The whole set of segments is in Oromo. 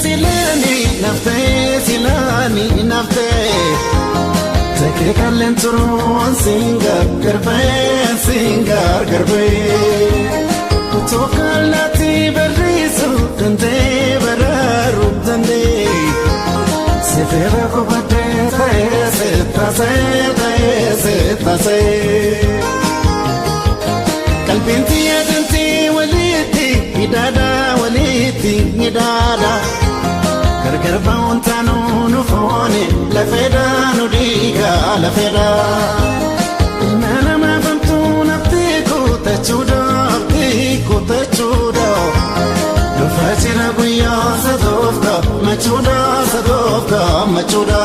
Silaani naftee silaani naftee Takee kalleen turuun siin gargar ba'ee siin gargar ba'ee Otoo kallaatti barreessu danda'ee baraaruu danda'ee Sifeera qubadee ta'ee sittaasee ta'ee sittaasee Qalbiin xiyyeetintii walitti hidhaadhaa walitti hidhaadhaa. Gargar ba'uun taanuu nu foone lafeedhaa nu dhiigaa lafeedhaa. Ilma namaa famtuu naftee kutachuudha abdii kutachuudha. Dhufa jira guyyaa sadoofka machuudha sadoofka machuudha.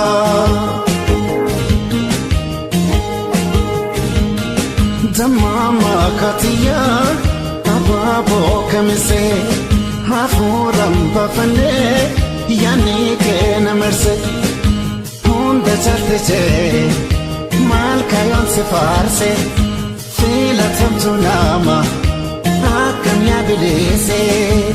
Dammaama kaatiyaa abaaboo kamisee hafuuraan baafannee yaadni kee na marse hunda caalchisee maal kayoon si faarse filatamtu nama akkam yaa bileesee.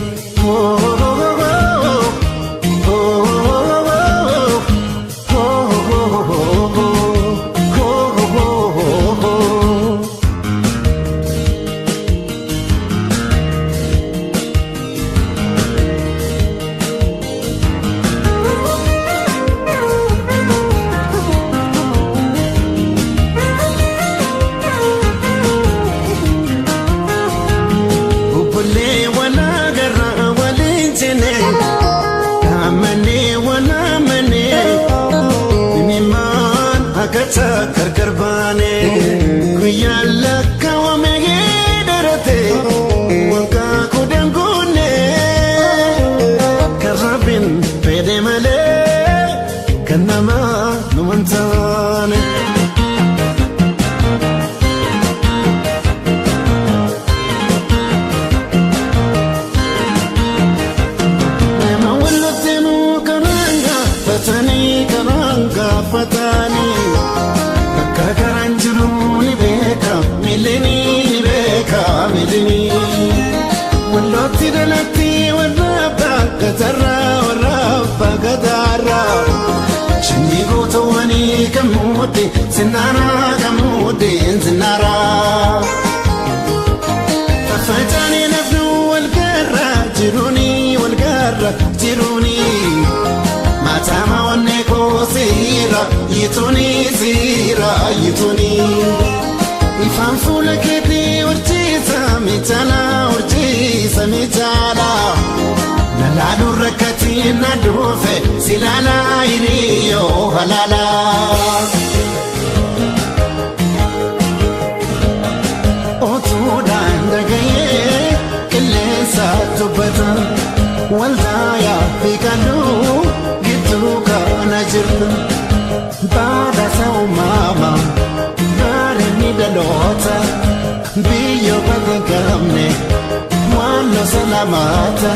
Obbolee walaa garraa waliin jine amanee wal amanee dhimmaan akkata gargar baane guyyaa lakkaawame darate waggaa kudhan guunne kan rabbiin fedhe malee kan namaa nu hin taane. Nama walitti karaan gaafatanii karaan gaafatanii bakka karaan jiru ni beeka miilini ni beeka miilini. Wallootti dhalatti warra abbaa gatarraa warra abbaa gataarraa sanyii gootawwanii kan muudde sinnaaraa kan muudde sinnaaraa. Faffacaan nafnu wal garra jiruuni wal garra jiruuni. Maatama onnee koo siira yituuni siira yituuni. Ifaan fuula keetii horsiisa miidhala horsiisa miidhala. Nalaaluu rakkatiin na dhufe silaalaa hiriyyoo halaalaa. Otuudhaan dhaga'ee qilleensa dubbata waldaa fi qaluu gidduu kana jirtu badhaasa uumamaa bareedni dhaloota biyyoo bakka hin qabne waan losa lamaata